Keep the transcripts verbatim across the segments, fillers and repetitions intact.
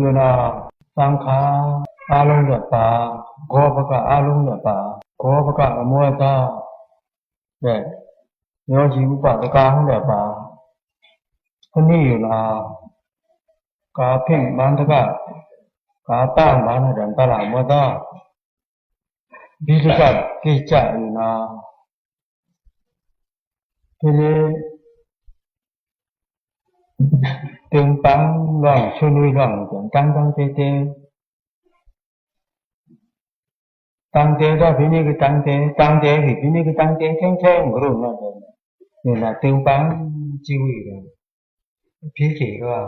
ယိုနာ သင်္ခါအားလုံးနဲ့ပါ၊ ဂေါပကအလုံးနဲ့ပါ၊ ဂေါပကအမွဲသားတဲ့ ယောဂီဥပဒကဟောင်းနဲ့ပါ။ ခနီယိုနာ ကာဖိမန္တက ကာပန့်မန္တကံတလာမွဲသား ဘိဓကပ်ကိစ္စယိုနာ ဒီနေ့ တင်ပန်းလောင်း၊ ဆွေးနွေးလောင်း၊ တန်တန်တဲတဲ၊ တန်တဲတော့ ဖိနေကတန်တဲ၊ တန်တဲ၊ ဖိနေကတန်တဲ၊ ထဲထဲကရုဏာတဲ့၊ ယိုနာ တင်ပန်းစည်းဝေးတယ်၊ ဖိကေတော့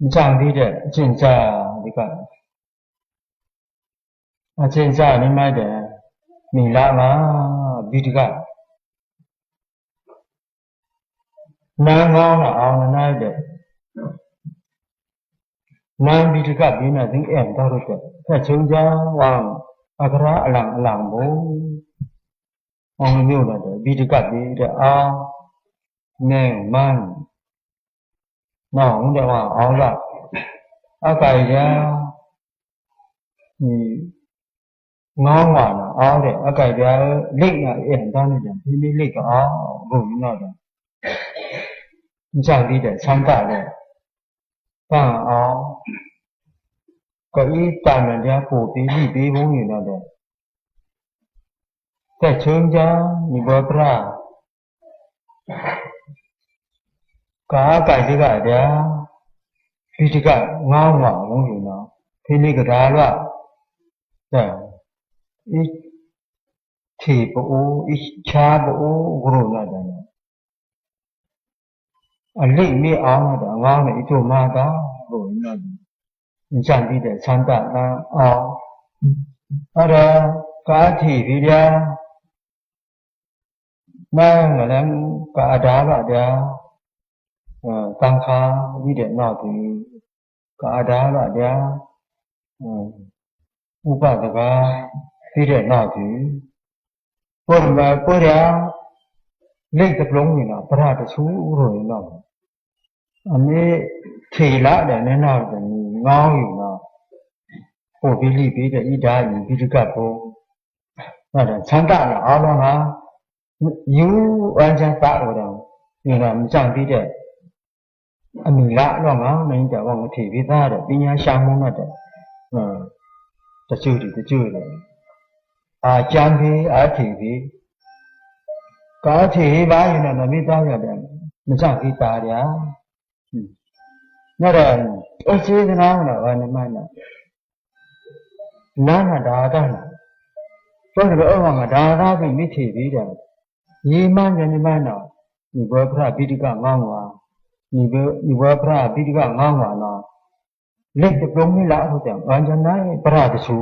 မစံဒီး အချင်းစာဒီကအချင်းစာနေမိုက်တယ်၊ မီလာငါဘိဓကပ် နန်းကောင်းနဲ့ အောင်နေနိုင်တဲ့ နန်းဘိဓကပ်ပြီးမှ သင်အဲန်တော်တဲ့ ဖက်ချုံးကြဝါ အခရာအလံအလံဘို့ အောင်မျိုးလာတဲ့ ဘိဓကပ်ပြီးတဲ့ အာ မင်းမန်း နော် ဦးတဲ့ ဟာ အောင်လာ အကရာ ငေါင်းဝါနာအောင်းတဲ့ အကယ်ဒ်လိတ်နာအဲန်ဒါနေတယ် ဖိမိလိတ်ကအဂုဏ်နော်တယ် မစံဒီး ဆန်းတတ်တဲ့ ပန်းအောင် ကအီးတန်နံဒီး ပို့ပြီးလိပ်ပြီးဘုံနေနော်တယ် တဲ့ ချုံးကြ ညီဘွဲပြား ကအကယ်ဒ်ကဒီး ဘိဓကပ်ငေါင်းဝါဘုံနေနော် ဖိမိကဒါလွတ် အီးထေပအိုး အီးချာပအိုး ဂရုဏာဒဏ် အလိပ်မီးအောင်တဲ့ အငေါင်းနဲ့ အီးတိုမါဒါ ဂရုဏာဒဏ် မစံဒီး ဆန်းတတ်အောင် အဲ့ဒါ ကအထေပီးဒီး မင်းငလည်း ကအဒါလွတ်ဒီး သင်္ခါဒီး နောက်ဒီး ကအဒါလွတ်ဒီး ဥပဒက ဒီး နောက်ဒီး ပရမပရလိတ်တပလုံးနေနော် ပရတဆူရနော် အမီးထေလာတဲ့နဲ့ နောက်ဒီး ငေါင်းယူနော် ပို့ပြီးလိပ်ပြီးတဲ့ အီးဒါယူ ဘိဓကပ်ဘုံ ဆန်းတတ်အောင်နော် ယူအန်ချမ်းသာလို့တော့ ယူနော် မစံဒီး အမီးလာတော့ငါ မင်းကြ ဝံထေပီးသားတဲ့ ပညာရှာမှုနဲ့တဲ့ တချို့ဒီတချို့လေ အချမ်းဒီး အထေပီး ကအထေပီးပါယူနော် မီးသားရတဲ့ မစံဒီး တားရ နော်တဲ့ အစေတနာနော် ဝါနမနော် နာနာဒါဒါနော် ပကဘဲအဝါငါဒါဒါပြီး မီးထေပီးတဲ့ ယီမန်းယနီမန်းနော် ညီဘွဲပြားဘိဓကပ်ငေါင်းဝါ ညီဘွဲ ညီဘွဲပြားဘိဓကပ်ငေါင်းဝါနော် လိတ်တပလုံးမီးလာဟုတ်တယ် ဝါနချမ်းပရတဆူ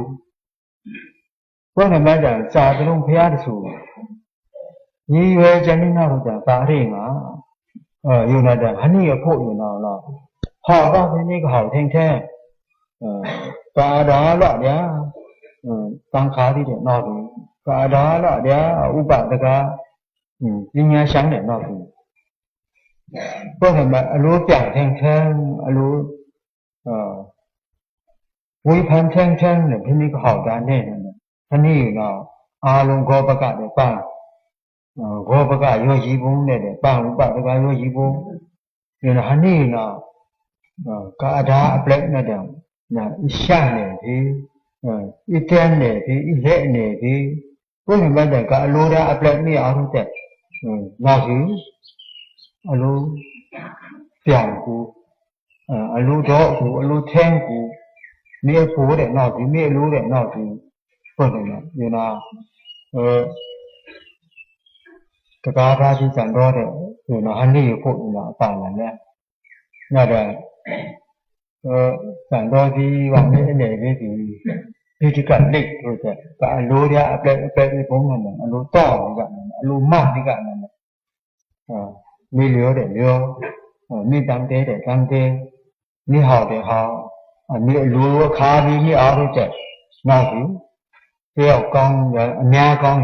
ပရမတစာတလုံးဖျားတဆူ ညီဝဲချမ်းနီနော်ဟုတ်တယ် တားရငါ ယူနော်တဲ့ ဟန်နီအဖို့ယူနော်နော် ဟောက်တော့ဖိမိကဟောက်ထဲထဲ ကအဒါလွတ်ဒီး သင်္ခါဒီး နောက်ဒီး ကအဒါလွတ်ဒီး ဥပဒက ပညာရှာတဲ့ နောက်ဒီး ပရမအလိုပြောင်းထဲထဲ အလို ဝေဖန်ထဲထဲနဲ့ ဖိမိကဟောက်ဒါနဲ့ ဟန်နီနော် အားလုံးဂေါပကတဲ့ ပန်း ဂေါပကယောဂီဘုံနဲ့တဲ့ ပန်းဥပဒကယောဂီဘုံ ယူနော် ဟန်နီနော် ကအဒါအပျဲၢ်နဲ့တဲ့ အီးရှာနေပြီ အီးတဲနေပြီ အီးဟဲနေပြီ ပရမတဲ့ ကအလိုဒါအပျဲၢ်မီးအောင်တဲ့ နောက်ဒီး အလိုပြောင်းကူ အလိုတော့ကူ အလိုထဲကူ မီးအဖို့တဲ့ နောက်ဒီး မီးအလိုတဲ့ နောက်ဒီး ပရမ ယူနော် တကားဒါဒီး စံတော့တဲ့ ယူနော် ဟန်နီအဖို့ယူနော် အပါလာလဲ နော်တဲ့ စံတော့ဒီး ဝါမီးအနေနဲ့ဒီး ဘိဓကပ်လိတ်ဆိုတဲ့ ကအလိုဒါအပျဲၢ် အပျဲၢ်ဒီး ဘုံနဲ့ အလိုတော့ဒီးကနဲ့ အလိုမဒီးကနဲ့ မီးလျော်တဲ့လျော် မီးတန်တဲတဲ့တန်တဲ မီးဟောက်တဲ့ဟောက် မီးအလိုအခါဒီး မီးအားတဲ့ နောက်ဒီး တယောက်ကောင်း အများကောင်း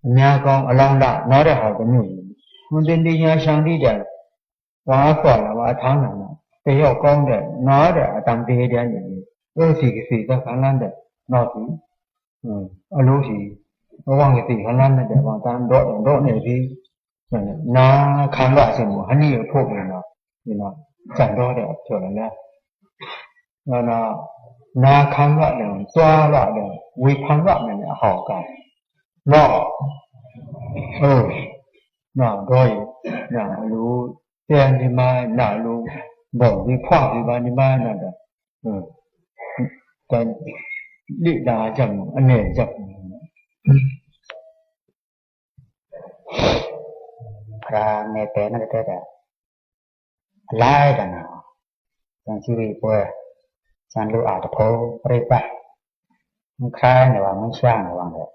အများကောင်း အလောင်းလတ် နော်တဲ့ဟောက်တမျိုးကြီး မွန်သင်္ဃာရှန်တိတဲ့ ဝါအခေါ်လာ ဝါအထမ်းလာ တယောက်ကောင်းတဲ့ နော်တဲ့အတန်သေးတဲ့နေ အိုးစီကစီကခလန်းတဲ့ နော်စီ အလိုစီ အဝံကစီခလန်းတဲ့ ဝါတန်တော့တော့နေစီ နာခံရစေမို့ ဟနည်းအဖို့နေနော် ဒီနော် စံတော်တဲ့အပြော်လဲ နော်နော် နာခံရတယ် သွားရတယ် ဝေဖန်ရတယ် အဟောက်က နော် အឺ နော် တော့ရင် နော် အလို တဲနေမှာ နော် အလို ဘော်ဒီဖွားဒီပါနေမှာ နော် တော့ အឺ တန် လေ့လာကြမှု အနေကြမှု ခရာမဲပဲနကတဲတာ အလိုက်တာနော် စံစီရီပွဲ စံလူအာတဖို့ ပြိပတ် ခရိုင်နေဝါ မွန်ရှမ်းနေဝါတဲ့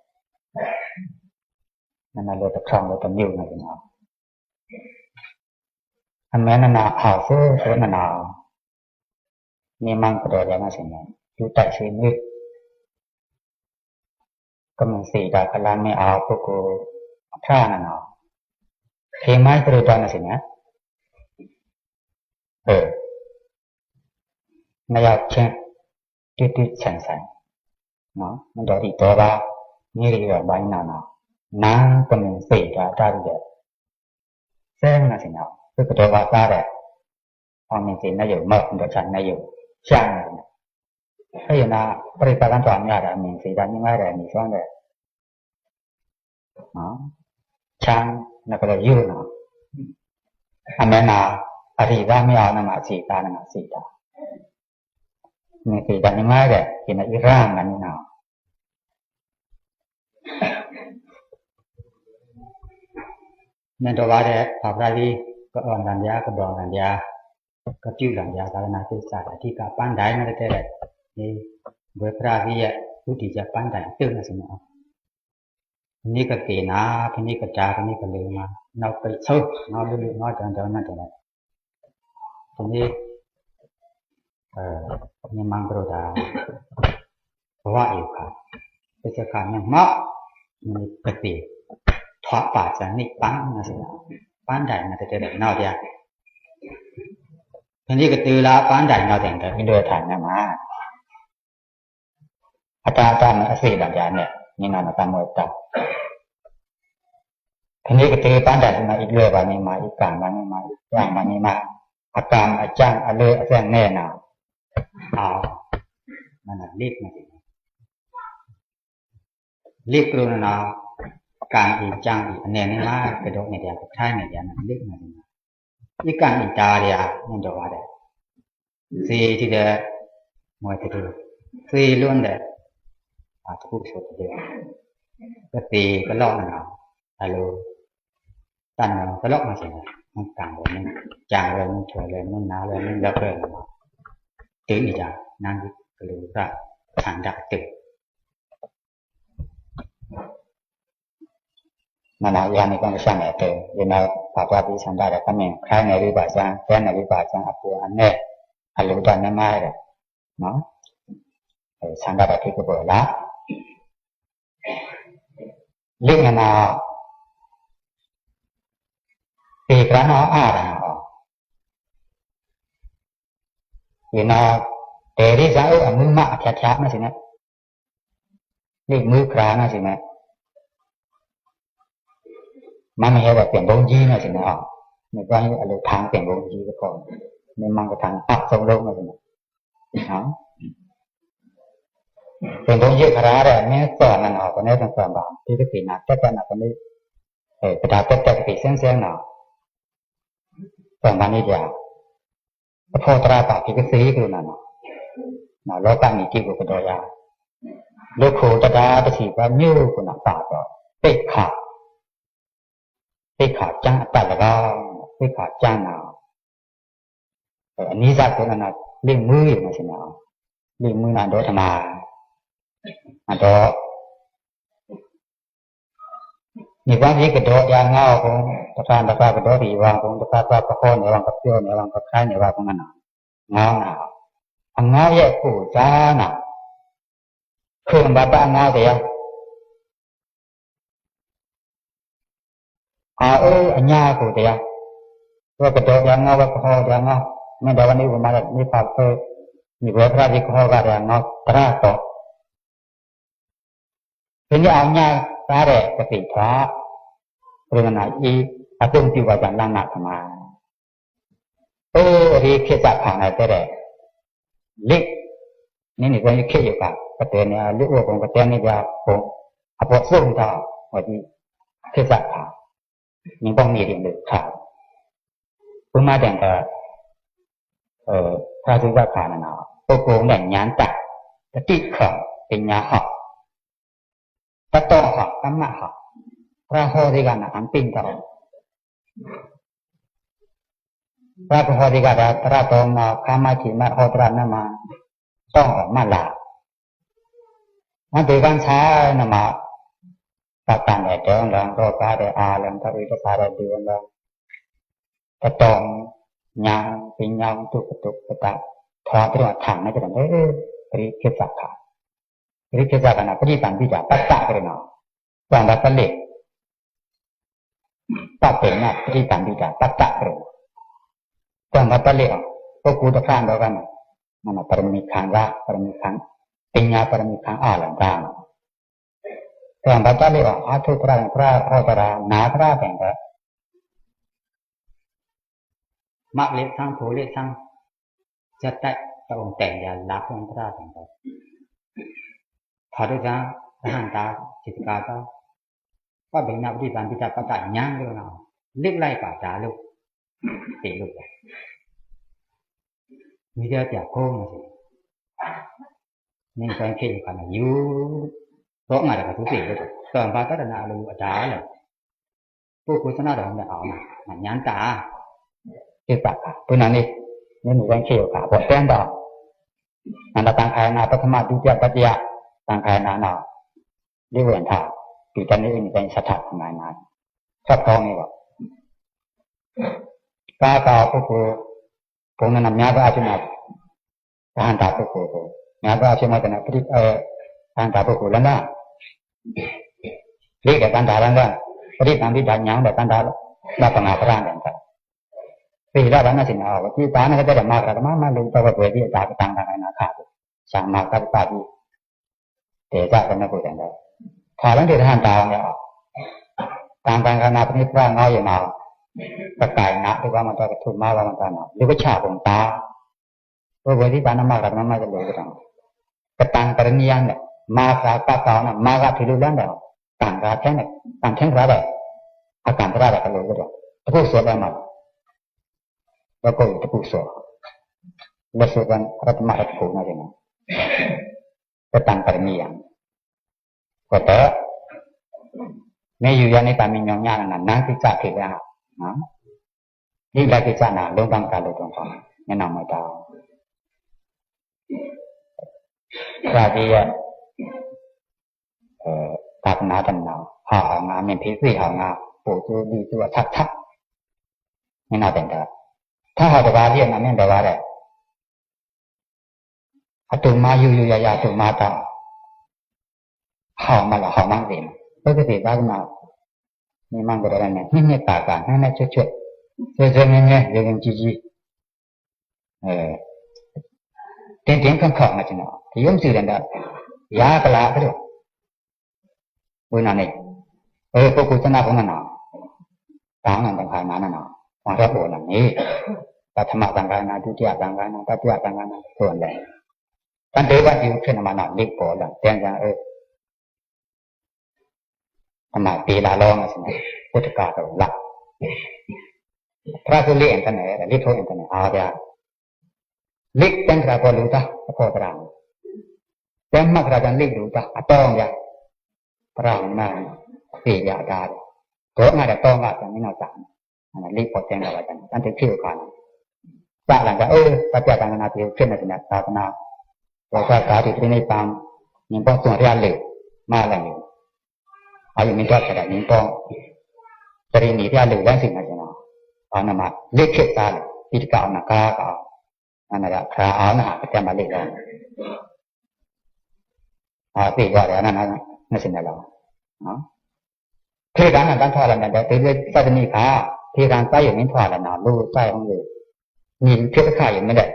နနလေတခေါင်လေတမျိုးနေနော် အမဲနနာ အောက်ဆိုဆိုနနာ နေမန်ကတော်ရမစင်နဲ့ လူတိုက်ဆွေမျိုး ကမင်စီတာ ခလမ်းမင်းအောင် ပုဂ္ဂိုလ် အဖျားနနာ ခေမိုင်း သူတို့ တော် မစင်နဲ့ အဲ နှစ်ယောက်ချင်း တူတူဆန်ဆန်နော် မတော်တည်သော နေရီတော့ ဘိုင်းနာနာ နာကမင်စီတာ တတ်ရတဲ့ စဲမစင်နော် သူကတော်ကသားတဲ့ အောင်မြင်စေနဲ့ရုံ မဟုတ်တော့ ချမ်းနဲ့ရုံ ချမ်းနဲ့ရုံ အဲ့ရနာ ပြိပ္ပန္နတော်များတာ မြင်စေတာ မြင်ရတယ် မြင်စွမ်းတယ်နော် ချမ်း နကလည်းရုံနော် အမဲနာ အရိသားမင်းအောင် နမစီတာ နမစီတာ မြင်စေတာ မြင်ရတယ် ဒီမှာ အီရန်က နော် နတော်ပါတဲ့ ဘာသာရေး ကအောန်လန်တရား ကဒေါ်လန်တရား ကပြုလန်တရား သာသနာ့ကိစ္စ အဓိက ပန်းတိုင်နဲ့ တကယ်တဲ့ ဒီ ဝေဖရာကြီးရဲ့ ဦးတည်ချက် ပန်းတိုင် ပြုနေစင်အောင် ဖနိကသေနာ ဖနိကဒါ ဖနိကလိမ္မာ နောက်ပိတ်ဆုံး နောက်လူလူ နောက်တန်တန် နောက်တန် ဒီနေ့ အဲ မြန်မာကတော်တာ ဘဝအယူခါ တစ်ချက်ခါ မြန်မာ မနုကတိ ထွားပါစံ နိဗ္ဗာန် နာစင် ပန်းတိုင် နာတတဲတဲ့ နောက်တရား ဖနိကသေလာ ပန်းတိုင် နောက်တဲ့ ဒီလိုထိုင်နေမှာ အတန်အတန်နဲ့ အစေ့တန်ကြာနဲ့ ညီနာနတမောတန် ဖနိကသေ ပန်းတိုင် စနာ အီလွဲပါနေမှာ အီကံပါနေမှာ အီကျံပါနေမှာ အကံအကျံ အလွဲအကျံ နဲနာ အာ မနလစ်မတိ လစ်ကရုဏာ ကံအီကျံအီ အနဲနေမှာ ကဒိုနေတယ် ကထိုင်နေတယ် နလစ်မတိ အီကံအီတားရ မန်တော်ပါတယ် သေတည်း မွေးတည်း သေလွန်းတဲ့ အတခုဆိုတည်း ကသေကလော့နနာ အလို တန်ကလော့မစင် မကံဝဲမင်း ကြံဝဲမင်း ထွဲလဲမင်း နားလဲမင်း လောက်လဲမင်း တေးအီတာ နန်းကလူရ ဆန္ဒတေး မနာယဟန်နေကွန်ကရှန်နဲ့ တဲ ဒီမှာ ဘာသာပြီး ဆန္ဒတဲ့ ခမင်း ခိုင်းနေပြီပါစံ တဲနေပြီပါစံ အပူအနဲ့ အလိုတန်နေမှာတဲ့ နော် အဲ ဆန္ဒတဲ့ ဖြစ်ပေါ်လာ လိမနာ တေကရနာ အာရနာ ဒီနာ တဲရီဇာအု အမုမ အဖြတ်ဖြတ် မစင်နဲ့ လိမုခရာ နာစင်နဲ့ မမဟဲဝဲ ပြန်ပုံကြီး နာစင်နဲ့ အော် နေကွမ်း အလို ထောင်ပြန်ပုံကြီး တခေါ် နေမန်က ထောင်အပ်ဆုံးလုံး နာစင်နဲ့ နော် ပြန်ပုံကြီး ခရာတဲ့ မင်း သွန် နာနော် ကနဲ သွန် သွန်ပါ ဒီကတိနာ တက်တက်နာ ကနဲ အဲ ကဒါ တက်တက်ကတိ စင်းစင်း နော် သွန်ပါနေကြ အဖို့တရာပါ ဒီကတိ ကရုဏာ နော် နော် လောကနီတိကို ကတော်ရာ လူခိုတဒါ တစီပါ မျိုးကို နော် ပါတော့ သိက္ခာ သိက္ခာကျမ်း အတတ်တကား သိက္ခာကျမ်းနာ အဲ အနည်းစား ကို နော် နော် လိမုရ နာစင်နော် လိမုနာ ဒေါ်ထမ အတော့ နေကွမ်းကြီး ကဒေါ်ရာ ငါးခုံ တစ်ခါတစ်ခါ ကဒေါ်ရီဝါခုံ တစ်ခါတစ်ခါ ကဟောနေဝံ ကပြောနေဝံ ကခိုင်းနေဝံ ခုံ နာ ငါးနာ အငါးရဲ့ ကိုယ်စားနာ ခွန်ဘပါငေါ်တရား အာအိုအညာကိုတရား ဝဲကတော်တရားငေါ် ဝဲကဟောတရားငေါ် မင်းတော်ကနေဥပမာနဲ့နေပါဖဲ ညီဝဲဖရာဒီကဟောကတရားငေါ် တရားတော် ဒီနေ့အောင်ညသားတဲ့ကတိထား ပြိမနာအီအသုံးပြုပါကြလမ်းနာခမ။ အိုအဒီခေတ်စာခါနဲ့တဲ့ လိပ် နင်းနေစံခေတ်ယူပါ ပတဲနေအလိပ်အိုပုံပတဲနေကြပုံ အပေါ်ဆုံးတော့ ဟောဒီခေတ်စာခါ နင်းပုံနေတယ်လို့ခါ ဥပမာတဲ့ အဲ ဖရာသုဘခါနနာ ပုဂ္ဂိုလ်နဲ့ ဉာဏ်တတ် သတိခေါ် ပညာဟော တတ်တော်ဟော ဓမ္မဟော ဖရာဟောဒီကနာ အံပင်တော် ဖရာကဟောဒီကဒါ တရတော်မှာ ခါမချီမဟောတရနမ တော့ဟောမလာ မတေကန်ဆာနမ ပတန်တဲ့တုံးလံ တော့ကားတဲ့အာလံ တရီတစားတဲ့ဒူလံ တတော် ညာ ပညာ တုကတုကတ ထွားပြထံနဲ့ကြတယ် ပရိခိစ္ဆာခါ ပရိခိစ္ဆာခါနာ ပရိသင်္ပိတ ပတ္တကရဏော ကွန်ဘတလေ ပတ္တေန ပရိသင်္ပိတ ပတ္တကရဏော ကွန်ဘတလေ ပုဂ္ဂိုလ်တစ်ခါတော့ကနာ မနပါရမီခံစား ပါရမီခံ ပညာပါရမီခံအားလုံးဒါ ကွန်ဘတလေ အထုဖရာ ဖရာဟောတရာ နာဖရာတဲ့ မက်လက်ဆန်း ဖိုလက်ဆန်း ဇာတ်တိုက်တစ်အုပ် တင်ပြလာခွင့် ဖရာတင်တယ်။ ထာဒုဇာ ရဟန္တာ จิตกา သော ပဗ္ဗညပฏิสัมภิตပတ္တဉာဏ်လို့နော် လစ်လိုက်ပါဒါလို့ သိလို့ပဲ။ မိသားပြခုံးနေစီ နင်းဆိုင်ခေတ်ခါနဲ့ယူတော့ငါတကသူသိလို့တော့ ဘာသာတနာလို့အတားလဲ ပုဂ္ဂိုလ်သနာတော်နဲ့အောင် ညံတာ ဧကကပုဏ္ဏာနေ နင်းဆိုင်ခေတ်ခါပေါ်တန်းတော့ နန္ဒသံဃာယနာ ပထမ ဒုတိယ တတိယ သံဃာယနာနော် လေးဝင်ထား ဒီတနေ့အိမ်ဆိုင်ဆက်ထပ်နိုင်မှာ ဆက်ကောင်းနေပါ ကားကပုဂ္ဂိုလ် ပုံနဲ့များသောအားဖြင့် သဟန္တာပုဂ္ဂိုလ်ကို များသောအားဖြင့် မဟုတ်တဲ့ ပရိ အဲ သဟန္တာပုဂ္ဂိုလ်လမ်းက လေးတဲ့သဟန္တာလမ်းက ပရိသင်္ပိတဉာဏ်တဲ့သဟန္တာလမ်းက ငါးပါးလမ်းက ပေရပါဏသိနာဝတိပါဏကတဲ့ မဂ္ဂဓမ္မမလို့တော့ ဝေဒိအတာကတံကနာခါ သံဃာကပ္ပတိ တေသကနကုတ္တံ ခါလမ်းတဲ့သဟန္တာအောင်ရအောင် တံဃာကနာပနိပရငေါ်ရမှာ ကကိုင်နာ ဒီကမ္ဘာမှာတော့ ကထုမါကမ္ဘာမှာတော့ လူကချပုံတာ ဝေဒိပါဏမဂ္ဂဓမ္မမလို့တော့ ကတံကရဏီယံနဲ့ မဂ္ဂကပ္ပအောင်နဲ့ မဂ္ဂထေလူလမ်းတော့ တံဃာထဲနဲ့ တံထဲကြတဲ့ အကံကြတဲ့ ကလို့တော့ တပုတ်စော်တယ်မှာ ဘကုတ်တပုတ်စော် လက်စော်ကံရတ္တမရတ္တကုဏ္ဏရင်း ကတံကရဏီယံ ကတ မင်းယူရနေပါမင်းညောင်ညာနာ နန်းကိစ္စထေရနော် ဒီလကိစ္စနာ လုံးပန်းကားလို့တော့ မျက်နှာမတော် သာဒီရဲ့ သာသနာ့တမနာ ဟာဟောင်းငါ မင်းဖေးဖေးဟောင်းငါ ပို့သူဒီသူအထပ်ထပ် မျက်နှာတင်တာ ถ้าหากว่าเรียกนะ မင်းတော်ပါတဲ့ အတူမယူယူရရ အတူမတာ ဟောင်းမလား ဟောင်းမန်းတယ် ပကတိသားကနာ နေမန်းကြရနဲ့ နှစ်နှစ်သာသာ နှစ်နှစ်ချွတ်ချွတ် ဆွေဆွေငဲငဲ ယုံယုံကြည်ကြည် အဲ တင်းတင်းခန့်ခန့်မကျွန်တော် ယုံကြည်တယ်တော့ ရကလားတဲ့ ဝိညာဉ်နဲ့ အဲ ပုဂ္ဂိုလ်သနာ်ကနော် တံဃာနာတံဃာနာနော် ဝါရဘောနာနေ ပထမတံဃာနာ ဒုတိယတံဃာနာ တတိယတံဃာနာ ဆိုတယ် တန်တေဝတိဖြစ်နေမှာနော် လိပ်ပေါ်လာ တန်ကြံ အဲ အမတေလာလောင်းနေစနေ ပုတ်တကာတော်လာ ဖရာကလေးအင်တာနက် လိပ်ထိုးအင်တာနက် အားပြ လိပ်တန်ကြရာပေါ်လူတာ အဖော်တရာ တန်မတ်ကြရာတန်လိပ်လူတာ အတော်ပြ ဖရာနာ သေပြတာ တော့ငါတော့ငါတန်မင်းတော့ လိပ်ပေါ်တင်လာပါတန် တန်တေဖြစ်ခါနော် စလာကြ အဲ ပတ္တတံဃာနာ တေဖြစ်နေစနေ သာသနာ ဘောဓဂါတိပြိနိဗ္ဗာန် နင်းပေါင်းသွန်ရလေ မလာနေ အာယုမင်းတော့ခါတာ နင်းပေါင်း တရီနေပြလေ လမ်းစဉ်မှာကျွန်တော် အောင်းနမ လိပ်ခေတ်သားလေ ပိတကအောင်နကားက အနရခါ အောင်းနဟာ ကတည်းက လိပ်လောင်း အာ သေသွားတယ် နာနာ နာစင်တယ်လား။ နော်။ ဖေကံကတန်းထွားလာတယ် ဒီး သေစက်တနည်းခါ ဖေကံကတန်းရုံမင်းထွားလာနာ လို့ စိုက်အောင်လို့ နေဖြစ်တစ်ခါရုံနဲ့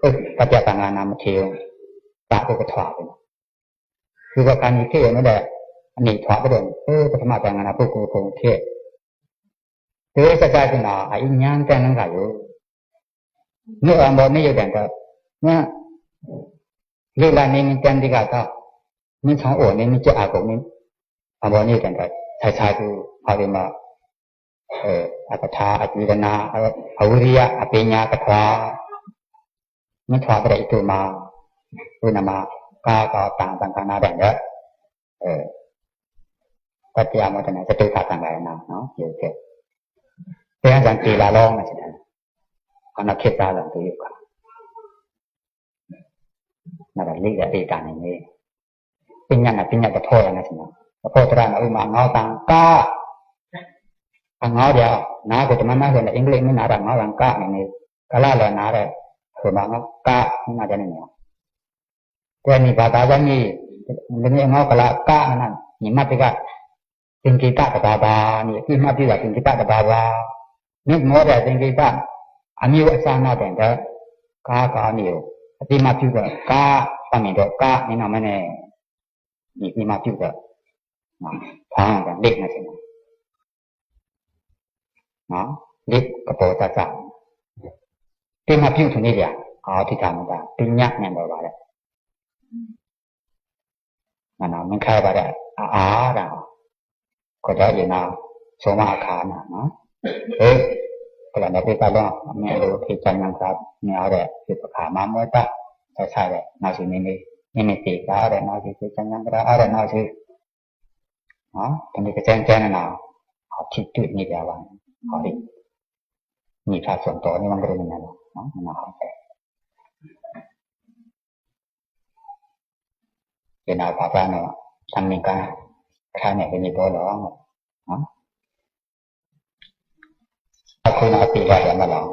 အဲ ပတ္တသံဃာနာမထေရ တာကိုကထွားတယ်။ ဒီကခါနေဖြစ်ရုံနဲ့ အနေထွားတဲ့ အဲ ပထမသံဃာနာပုဂ္ဂိုလ်ကိုဖြစ် သေစက်တနည်းခါ အညံတန်ကယူ နုအမောနေရတဲ့ န လေလာနေမတန်ဒီကတာ မင်းဆောင်အိုနေမကြအကုန်နေ အမောနေတန်က ဆိုင်ဆိုင်သူ ဟောဒီမှာ အဲ အကထာ အကြည်တနာ အဝိရိယ အပညာ ကထွား မင်းထွားတဲ့ အတူမှာ ဝိနမ ကာကတံ သံဃာနာတဲ့ အဲ ပတ္တယမောဒနာ သတုသံဃာနာ နော် ဒီကဲ ဘုရားဆံတေလာလောင်းနေတယ် အနာခေတ်သားတော်တို့က နားကလေးကအေးတာနေနေ ပညာနာ ပညာတစ်ဖို့ရနေစင် တစ်ဖို့တရနာ ဥမာ ငေါသံက အငေါဒီး နားကိုတမမဆိုရင် အင်္ဂလိပ်မင်းနားရ ငေါသံကနေနေ ကလာလနားရ ဆိုမှ ငေါက နားကြနေနေ ကွယ်နေဘာသာစံးနေ လင်းငေါကလာကနနာ ညီမတိက သင်္ကေတတစ်ပါးပါနေ အသိမှတ်ပြုတာ သင်္ကေတတစ်ပါးပါ မျက်မှောက်တဲ့ သင်္ကေတ အမျိုးအစားနာတဲ့ ကာကအမျိုး အသိမှတ်ပြုတဲ့ ကာ ပါနေတော့ ကာ နေနာမည်နဲ့ ညီအသိမှတ်ပြုတဲ့ နော် ဖောင်းတဲ့ လက်နဲ့ဆိုနော် နော် လက်ကပေါ်တတ်တာ အသိမှတ်ပြုသူနေကြ အော် ဒီကမှာ ပညာနဲ့တော့ပါတယ် နော် နော် မင်းခါပါတယ် အာ အာ ဒါ ခေါ်ကြရင်နော် ဆုံးမအခါနော် နော် ဟေး ကလန်တဲ့ ကိစ္စလုံး မင်းတို့ ခေတ်ဆန်းညံကပ် မင်းအောင်တဲ့ ဒီပခါမှာ မွေးတာ ဆက်စားတဲ့ နောက်စီနေနေ နေနေတေကားတဲ့ နောက်စီ ခေတ်ဆန်းညံကပ် အားတဲ့ နောက်စီ နော် တနည်းကစံကျန်နော် အထီးတွီနေကြပါ ဟောဒီ ညီသားစွန်တော်နေမှန်ကြနေနော် နော် ဟုတ်ကဲ့ ကျွန်တော်ဘာသာနော် သံဃာခါနဲ့ ဘယ်လိုပြောတော့ နော် အခုနအပြည့်ရတယ်မလား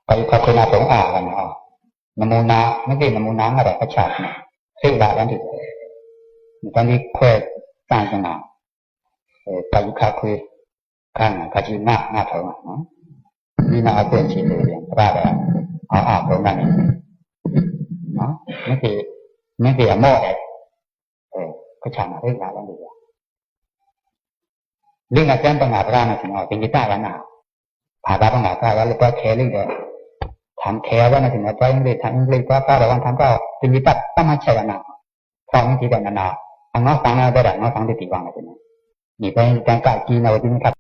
ဘာလို့ခါခုနတုံးအားကနော် နမူနာ မသိနမူနာငါတော့ အချားနော် သိလာတယ်ဒီ တန်ဒီခွဲတန်ကနာ အဲ ဘာလို့ခါခွေ ခါငါ ခါကြီးငါ ငါထောင်နော် ဒီနာအကွင့်ချီလို့ရင် ပြတာ အာ အာ ပုံမှန်နေ နော် မသိ မသိအမော့တယ် အဲ ကချားနာ သိလာတယ်ဒီ လင်းအကျမ်းပငါပြနာစင် သင်္ကေတရနာ ဘာသာပငါက ဘာလို့ပဲခဲလိမ့်တယ် ထမ်းခဲဝါနာစင် တွိုင်းလေး ထမ်းလေး တွားကားတော့ ထမ်းကား သင်္ကေတ တမတ်ချက်ရနာ ဖောင်းကြည့်တဲ့နာနာ အငေါဆောင်တဲ့ ငေါဆောင်တဲ့ တီးပါနာစင် ဒီတိုင်းတန်ကကြီးနော် ဒီနေ့